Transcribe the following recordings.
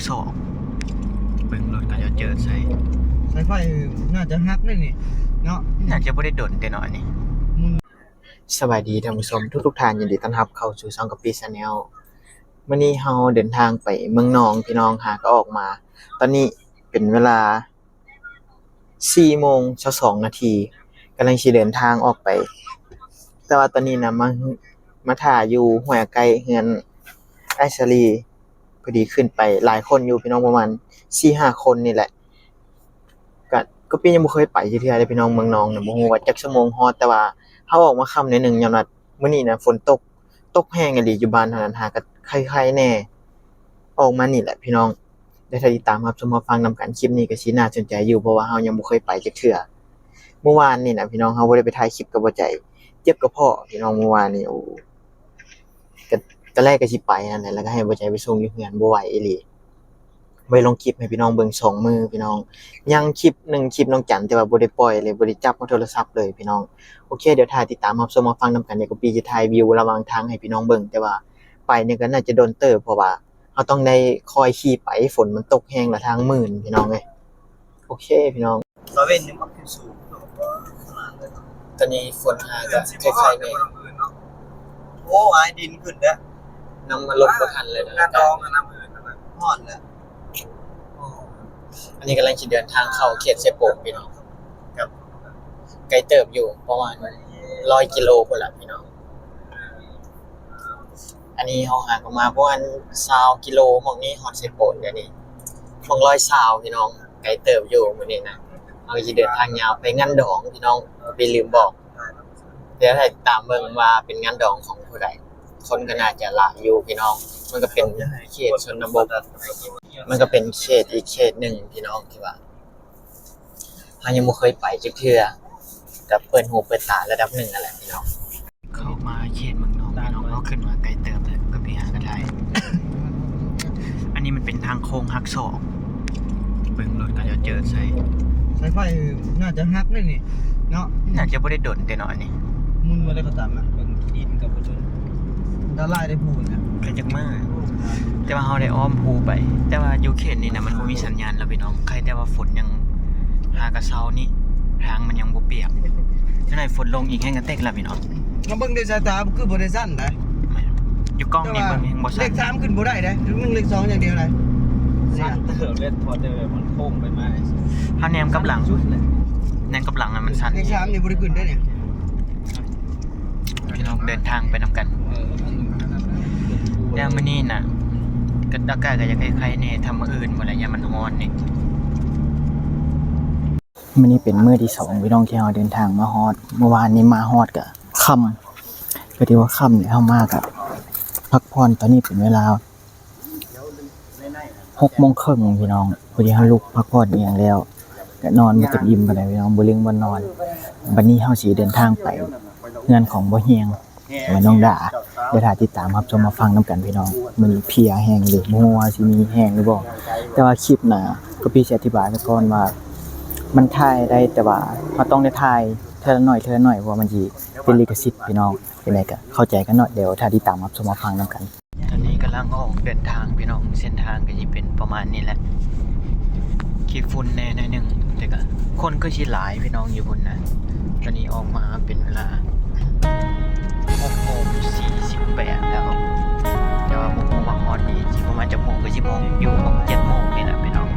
ສອງ ເບິ່ງລົດເຂົາເຈົ້າເຈີດໃສ່ ສາຍໄຟໜ້າຈະຫັກເດ້ນີ້ເນາະ ໜ້າຈະບໍ່ໄດ້ດົນແຕ່ນ້ອຍນີ້. ສະບາຍດີທ່ານຜູ້ຊົມທຸກໆທ່ານ, ຍິນດີຕ້ອນຮັບເຂົ້າສູ່ຊ່ອງກະປິ Channel. ມື້ນີ້ເຮົາເດີນທາງໄປເມືອງນອງ ພີ່ນ້ອງ, ຫາກໍອອກມາ ຕອນນີ້ເປັນເວລາສີ່ໂມງຊາວສອງນາທີ ກຳລັງຊິເດີນທາງອອກໄປ, ແຕ່ວ່າຕອນນີ້ນະ ມາ ມາຖ້າຢູ່ຫ້ວຍອາໄກ ເຮືອນອ້າຍສາລີ ພໍດີຂຶ້ນໄປຫຼາຍຄົນຢູ່ ພີ່ນ້ອງ, ປະມານສີ່ຫ້າຄົນນີ້ແຫຼະ. ກະ ກະປິຍັງບໍ່ເຄີຍໄປຈັກເທື່ອເດ້ ພີ່ນ້ອງ, ເມືອງນອງນະ ບໍ່ຮູ້ວ່າຈັກຊົ່ວໂມງຮອດ, ແຕ່ວ່າເຮົາອອກມາຄ່ຳໜ້ອຍໜຶ່ງ ຍ້ອນວ່າມື້ນີ້ນະຝົນຕົກ ຕົກແຮງອີ່ຫຼີຢູ່ບ້ານເຮົານັ້ນ, ຫາກະໄຄໆແດ່. ອອກມານີ້ແຫຼະພີ່ນ້ອງ, ແລ້ວຖ້າຕິດຕາມຮັບຊົມຮັບຟັງນຳກັນ. ຄລິບນີ້ກະຊິໜ້າສົນໃຈຢູ່ ເພາະວ່າເຮົາຍັງບໍ່ເຄີຍໄປຈັກເທື່ອ. ມື້ວານນີ້ນະພີ່ນ້ອງ ເຮົາບໍ່ໄດ້ໄປຖ່າຍຄລິບກັບບໍ່ໃຈ, ເຈັບກະເພາະພີ່ນ້ອງ ມື້ວານນີ້. ໂອ້ ກະ ຕອນແລກກະຊິໄປຫັ້ນແຫຼະ ແລ້ວກະໃຫ້ບໍ່ໃຈໄປສົ່ງຢູ່ເຮືອນ, ບໍ່ໄຫວອີ່ຫຼີ. ບໍ່ໄດ້ລົງຄລິບໃຫ້ພີ່ນ້ອງເບິ່ງສອງມື້ພີ່ນ້ອງ, ຍັງຄລິບໜຶ່ງ ຄລິບນ້ອງຈັນ ແຕ່ວ່າບໍ່ໄດ້ປ່ອຍເລີຍ, ບໍ່ໄດ້ຈັບໂທລະສັບເລີຍພີ່ນ້ອງ. ໂອເຄ ດຽວຖ້າຕິດຕາມຮັບຊົມຮັບຟັງນຳກັນ, ດຽວກະປິຈະຖ່າຍວິວລະຫວ່າງທາງໃຫ້ພີ່ນ້ອງເບິ່ງ, ແຕ່ວ່າໄປນີ້ກະໜ້າຈະດົນເຕີບ ເພາະວ່າເຮົາຕ້ອງໄດ້ຄ່ອຍຂີ່ໄປ, ຝົນມັນຕົກແຮງ ແລ້ວທາງມື່ນພີ່ນ້ອງເອີຍ. ໂອເຄພີ່ນ້ອງ. ຕາເວັນນີ້ມັນຂຶ້ນສູງເນາະ ຂະໜາດເລີຍເນາະ. ຕອນນີ້ຝົນຫາກະໄຄໆແດ່. ໂອ້ ອາຍດິນຂຶ້ນແລ້ວ, ນ້ຳມັນລົງບໍ່ທັນເລີຍນະ. ງານດອງນະ ນ້ຳອື່ນນະ ຮ້ອນແລ້ວ. ອັນນີ້ກຳລັງຊິເດີນທາງເຂົ້າເຂດເຊໂປນພີ່ນ້ອງ, ກັບ ໄກເຕີບຢູ່ ປະມານຮ້ອຍກິໂລພຸ້ນລະພີ່ນ້ອງ. ອັນນີ້ເຮົາຫາກໍມາປະມານຊາວກິໂລ ໝ່ອງນີ້ຮອດເຊໂປນ ດຽວນີ້ໝ່ອງຮ້ອຍຊາວພີ່ນ້ອງ, ໄກເຕີບຢູ່. ມື້ນີ້ນະ ເຮົາຊິເດີນທາງຍາວໄປງານດອງພີ່ນ້ອງ, ໄປລືມບອກ. ດຽວໃຫ້ຕາມເບິ່ງວ່າເປັນງານດອງຂອງຜູ້ໃດ, ຄົນກໍໜ້າຈະຫຼາຍຢູ່ພີ່ນ້ອງ. ມັນກໍເປັນເຂດຊົນນະບົດ, ມັນກໍເປັນເຂດອີກເຂດໜຶ່ງພີ່ນ້ອງ ທີ່ວ່າ ເຮົາຍັງບໍ່ເຄີຍໄປຈັກເທື່ອ, ກະເປີດຫູເປີດຕາລະດັບໜຶ່ງຫັ້ນແຫຼະພີ່ນ້ອງ. ເຂົ້າມາເຂດເມືອງນອງພີ່ນ້ອງ, ເຮົາຂຶ້ນມາໄກເຕີບແລ້ວ, ກໍໄປຫາກະໄທ. ອັນນີ້ມັນເປັນທາງໂຄ້ງຫັກສອກ, ເບິ່ງລົດເຂົາເຈົ້າເຈີດໃສ່. ສາຍໄຟໜ້າຈະຫັກເດ້ນີ້ເນາະ, ໜ້າຈະບໍ່ໄດ້ດົນແຕ່ນ້ອຍນີ້. ໝຸ່ນບໍ່ໄດ້ກໍຕາມນະ, ເບິ່ງຂີ້ດິນກໍບໍ່ຈົນ ອັນຕະລາຍໄດ້ພູນນະ. ໃຜຈັກມາ ແຕ່ວ່າເຮົາໄດ້ອ້ອມພູໄປ, ແຕ່ວ່າຢູ່ເຂດນີ້ນະ ມັນບໍ່ມີສັນຍານແລ້ວພີ່ນ້ອງ. ໃຄແຕ່ວ່າຝົນຍັງຫາກະເຊົານີ້, ທາງມັນຍັງບໍ່ປຽກ. ຈັກໜ້ອຍຝົນລົງອີກແຮງກະເຕັກແລ້ວພີ່ນ້ອງ. ມາເບິ່ງດ້ວຍສາຍຕາ ຄືບໍ່ໄດ້ສັ້ນໃດ. ຢູ່ກ້ອງນີ້ເບິ່ງແຮງບໍ່ສັ້ນ. ເລກສາມຂຶ້ນບໍ່ໄດ້ໃດ, ເລກໜຶ່ງ ເລກສອງຢ່າງດຽວໃດ. ສັ້ນເຕີບເລີຍ, ພໍແຕ່ມັນໂຄ້ງໄປມາ. ເຮົາແນມກັບຫຼັງ, ແນມກັບຫຼັງຫັ້ນມັນສັ້ນ. ເລກສາມນີ້ບໍ່ໄດ້ຂຶ້ນໄດ໋ນີ້. ພີ່ນ້ອງເດີນທາງໄປນຳກັນ. ແຕ່ມື້ນີ້ນະ ອາກາດກໍຢາກໄຄໆແດ່, ຖ້າມື້ອື່ນພຸ້ນລະ ຢ້ານມັນຮ້ອນນີ້. ມື້ນີ້ເປັນມື້ທີສອງພີ່ນ້ອງ ທີ່ເຮົາເດີນທາງມາຮອດ. ມື້ວານນີ້ມາຮອດກະຄ່ຳ, ກໍຖືວ່າຄ່ຳແລ້ວ. ເຮົາມາກະພັກຜ່ອນ, ຕອນນີ້ເປັນເວລາ ຫົກໂມງເຄິ່ງພີ່ນ້ອງ, ພໍດີເຮົາລຸກພັກຜ່ອນອີ່ຫຍັງແລ້ວ ກະນອນບໍ່ເຕັມອີ່ມປານໃດພີ່ນ້ອງ, ບໍ່ລຶ້ງບ່ອນນອນ. ບັດນີ້ເຮົາຊິເດີນທາງໄປເຮືອນຂອງບໍ່ຮຽງ ແລ້ວກະນ້ອງດາ, ດຽວຖ້າຕິດຕາມຮັບຊົມຮັບຟັງນຳກັນພີ່ນ້ອງ. ມື້ນີ້ເພຍແຮງເດ້, ບໍ່ຮູ້ວ່າຊິມີແຮງຫຼືບໍ່, ແຕ່ວ່າຄລິບນະ ກໍພີ່ຊິອະທິບາຍໄວ້ກ່ອນວ່າ ມັນຖ່າຍໄດ້ ແຕ່ວ່າເຮົາຕ້ອງໄດ້ຖ່າຍເທື່ອລະໜ້ອຍ ເທື່ອລະໜ້ອຍ ເພາະວ່າມັນຊິຕິດລິຂະສິດພີ່ນ້ອງ. ຈັ່ງໃດກະເຂົ້າໃຈກັນເນາະ, ດຽວຖ້າຕິດຕາມຮັບຊົມຮັບຟັງນຳກັນ. ຕອນນີ້ກຳລັງອອກເດີນທາງພີ່ນ້ອງ, ເສັ້ນທາງກໍຊິເປັນປະມານນີ້ແຫຼະ, ຂີ້ຝຸ່ນແດ່ໜ້ອຍໜຶ່ງ, ແຕ່ກະຄົນຄືຊິຫຼາຍພີ່ນ້ອງຢູ່ພຸ້ນນະ. ຕອນນີ້ອອກມາເປັນເວລາຫົກໂມງສີ່ສິບແປດແລ້ວ, ແຕ່ວ່າບໍ່ຮູ້ວ່າຮອດນີ້ຊິປະມານຈັກໂມງ, ຄືຊິຮອດຢູ່ຫົກເຈັດໂມງນີ້ແຫຼະພີ່ນ້ອງ.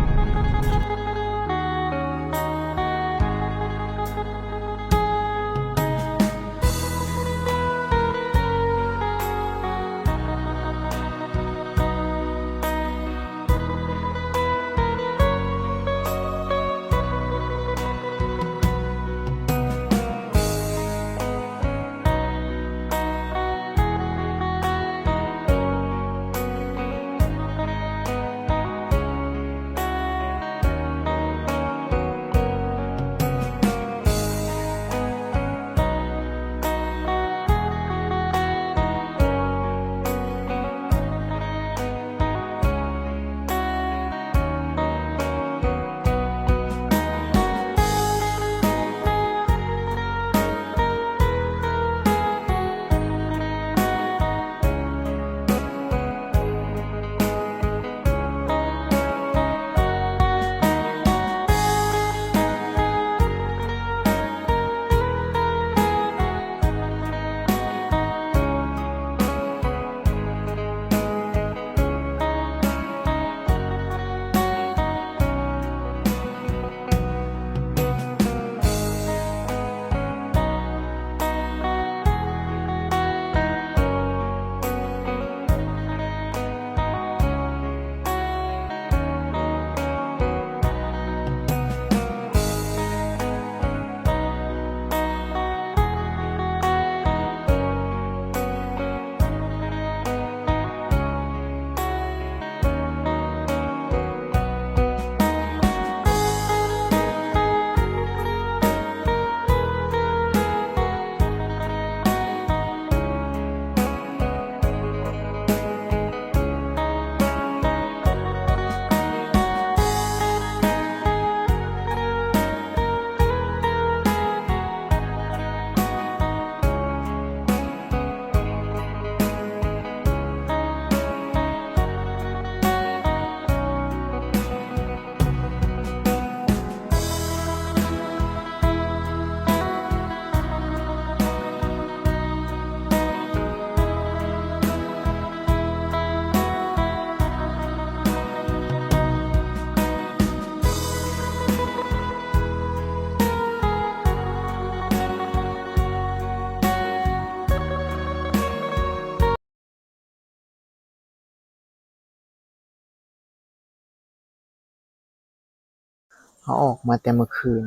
ເຮົາອອກມາແຕ່ມື້ຄືນ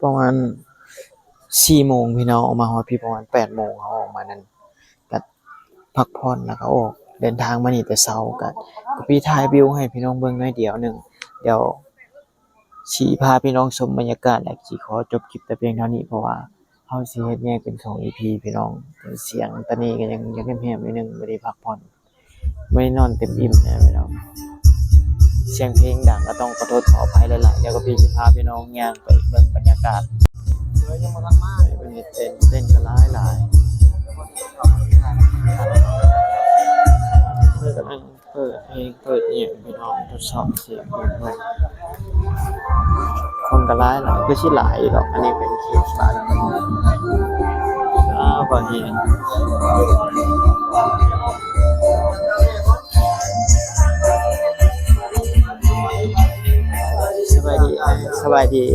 ປະມານສີ່ໂມງພີ່ນ້ອງ, ອອກມາຮອດພີ້ປະມານແປດໂມງ. ເຮົາອອກມານັ້ນ ກະພັກຜ່ອນແລ້ວກະອອກ ເດີນທາງມານີ້ແຕ່ເຊົ້າ. ກະ ກະປີ້ຖ່າຍວິວໃຫ້ພີ່ນ້ອງເບິ່ງໜ້ອຍດຽວໜຶ່ງ. ດຽວຊິພາພີ່ນ້ອງຊົມບັນຍາກາດ ແລະ ຊິຂໍຈົບຄລິບແຕ່ພຽງເທົ່ານີ້ ເພາະວ່າ ເຮົາຊິເຮັດແຍກເປັນສອງອີພີພີ່ນ້ອງ. ສຽງຕອນນີ້ກະຍັງ ຍັງແຫບໆໜ້ອຍໜຶ່ງ, ບໍ່ໄດ້ພັກຜ່ອນ, ບໍ່ໄດ້ນອນເຕັມອີ່ມແນ່ພີ່ນ້ອງ. ສຽງເພງດັງກະຕ້ອງຂໍໂທດຂໍອະໄພຫຼາຍໆ. ດຽວກະປີ້ຊິພາພີ່ນ້ອງຍ່າງໄປເບິ່ງບັນຍາກາດ. ເພິ່ນເຮັດເຕັ້ນ, ເຕັ້ນກະຫຼາຍໆ. ເພິ່ນກຳລັງ ເປີດເພງເປີດອີ່ຫຍັງພີ່ນ້ອງ, ທົດສອບສຽງເບິ່ງ. ຄົນກະຫຼາຍໆ ຄືຊິຫຼາຍຢູ່ດອກ. ອັນນີ້ເປັນເຂດບ້ານ ອ້າວ ບໍ່ເຫັນ. ສະບາຍດີ ສະບາຍດີ.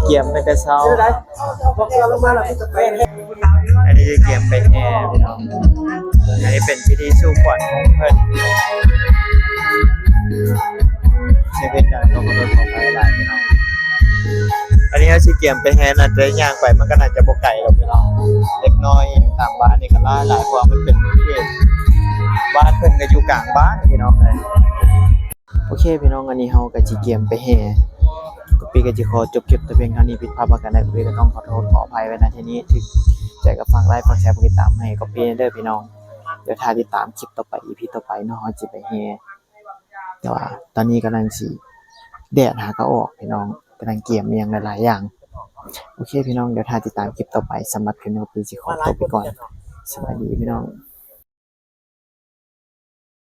ກຽມໄປແຕ່ເຊົ້າ. ອັນນີ້ຄືກຽມໄປແຫ່ພີ່ນ້ອງ. ອັນນີ້ເປັນພິທີສູ່ຂວັນຂອງເພິ່ນ. ສຽງເພງດັງຕ້ອງຂໍໂທດຂໍອະໄພຫຼາຍໆ ພີ່ນ້ອງ. ອັນນີ້ເຮົາຊິກຽມໄປແຫ່ນະ, ແຕ່ຍ່າງໄປມັນກະໜ້າຈະບໍ່ໄກດອກພີ່ນ້ອງ. ເດັກນ້ອຍຕາມບ້ານນີ້ກະຫຼາຍໆ ເພາະວ່າມັນເປັນເຂດ ບ້ານເພິ່ນກະຢູ່ກາງບ້ານພີ່ນ້ອງເອີຍ. ໂອເຄພີ່ນ້ອງ, ອັນນີ້ເຮົາກະຊິກຽມໄປແຫ່. ກະປີ້ກະຊິຂໍຈົບຄລິບແຕ່ພຽງເທົ່ານີ້. ຜິດພາດປະການໃດກະປີ້ກະຕ້ອງຂໍໂທດຂໍອະໄພໄວ້ນະທີ່ນີ້. ຖືກໃຈກະຝາກໄລຄ໌ ຝາກແຊ ຝາກຕິດຕາມໃຫ້ກະປີ້ແດ່ພີ່ນ້ອງ. ດຽວຖ້າຕິດຕາມຄລິບຕໍ່ໄປ ອີພີຕໍ່ໄປເນາະ, ເຮົາຊິໄປແຫ່. ແຕ່ວ່າຕອນນີ້ກຳລັງຊິ ແດດຫາກະອອກພີ່ນ້ອງ, ກຳລັງກຽມອີ່ຫຍັງຫຼາຍໆຢ່າງ. ໂອເຄພີ່ນ້ອງ, ດຽວຖ້າຕິດຕາມຄລິບຕໍ່ໄປ. ສຳລັບຄລິບນີ້ກະປີ້ຊິຂໍຕົວໄປກ່ອນ. ສະບາຍດີພີ່ນ້ອງ.